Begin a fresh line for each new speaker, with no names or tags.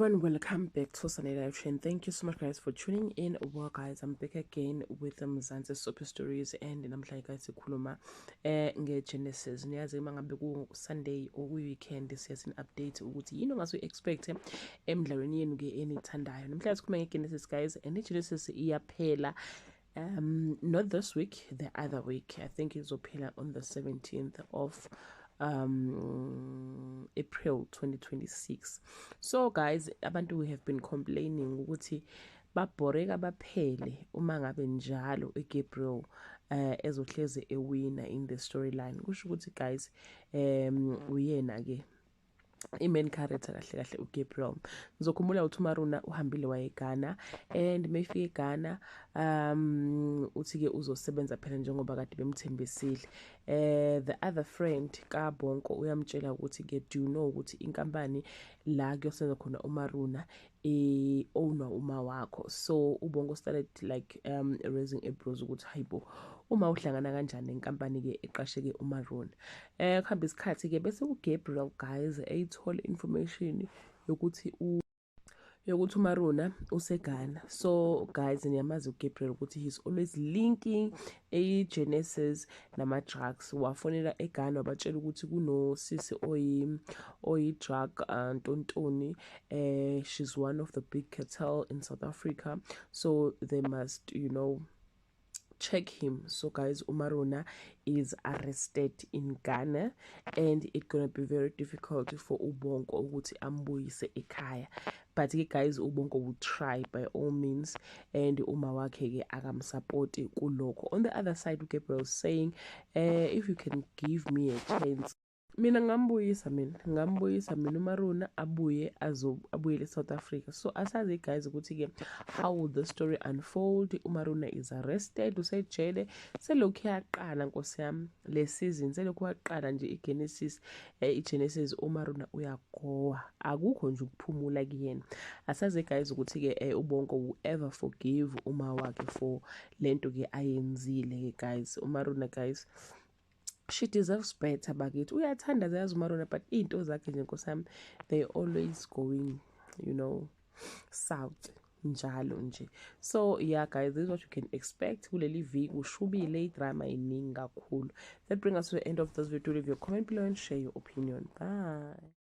Everyone, welcome back to Sunday Live Chain. Thank you so much, guys, for tuning in. Well, guys, I'm back again with the Mzansi Super Stories, and namhlanje, guys, sikhuluma ngeGenesis. Niyazi uma ngabe ku Sunday or ku weekend siya sin update ukuthi yini ongase expect emidlalweni yenu ke enithandayo. Namhlanje sikhuluma ngeGenesis, guys, and iGenesis iyaphela not this week, the other week. I think izophela on the 17th of April 2026. So guys, abantu, we have been complaining ukuthi babhoreka baphele uma ngabe njalo uGabriel ezohleze ewina in the storyline. Kusho ukuthi, guys, uyena ke i-main character kahle kahle uGabriel. Ngizokhumbula ukuthi uMaruna uhambile waye eGhana, and mayifika eGhana uthi ke uzosebenza phela njengoba kade bemthembisile. The other friend kaBonko uyamtshela ukuthi ke, do you know ukuthi inkampani la kuyosebenza khona uMaruna e-ownwa uma wakho? So uBonko started like raising eyebrows ukuthi hayibo, uma uhlangana kanjani nenkampani ke eqasheke uMaruna? Kuhamba isikhathi ke, bese uGabriel, guys, eyithola information yokuthi uMaruna useGhana. So guys, niyamazi uGabriel ukuthi he's always linking a-Genesis nama-drugs. Wafonela eGhana, wabatshela ukuthi kunosisi oyi-drug ntontoni, she's one of the big cartel in South Africa, so they must check him. So guys, uMaruna is arrested in Ghana, and it's gonna be very difficult for uBonko ukuthi ambuyise ekhaya. But ke guys, uBonko will try by all means, and uma wakhe ke akamsupport kulokho. On the other side, uGabriel saying, if you can give me a chance, mina ngambuyisa mina uMaruna abuye abuyele e-South Africa. So asazi, guys, ukuthi-ke how will the story unfold. UMaruna is arrested, usejele. Selokhu yaqala, nkosi yami, le season, selokhu waqala nje iGenesis, iGenesis, uMaruna uyagowa, akukho nje ukuphumula kuyena. Asazi, guys, ukuthi-ke uBonko will ever forgive uma wakhe for lento ke ayenzile. Ke guys, uMaruna, guys, she deserves better bakithi. Uyathanda yazi uMaruna, but iy'nto zakhe nje, nkosi yami, they always going south njalo nje. So yeah, guys, this is what you can expect kuleli viki. Kushubile, idrama iningi kakhulu. That brings us to the end of this video. Leave your comment below and share your opinion. Bye.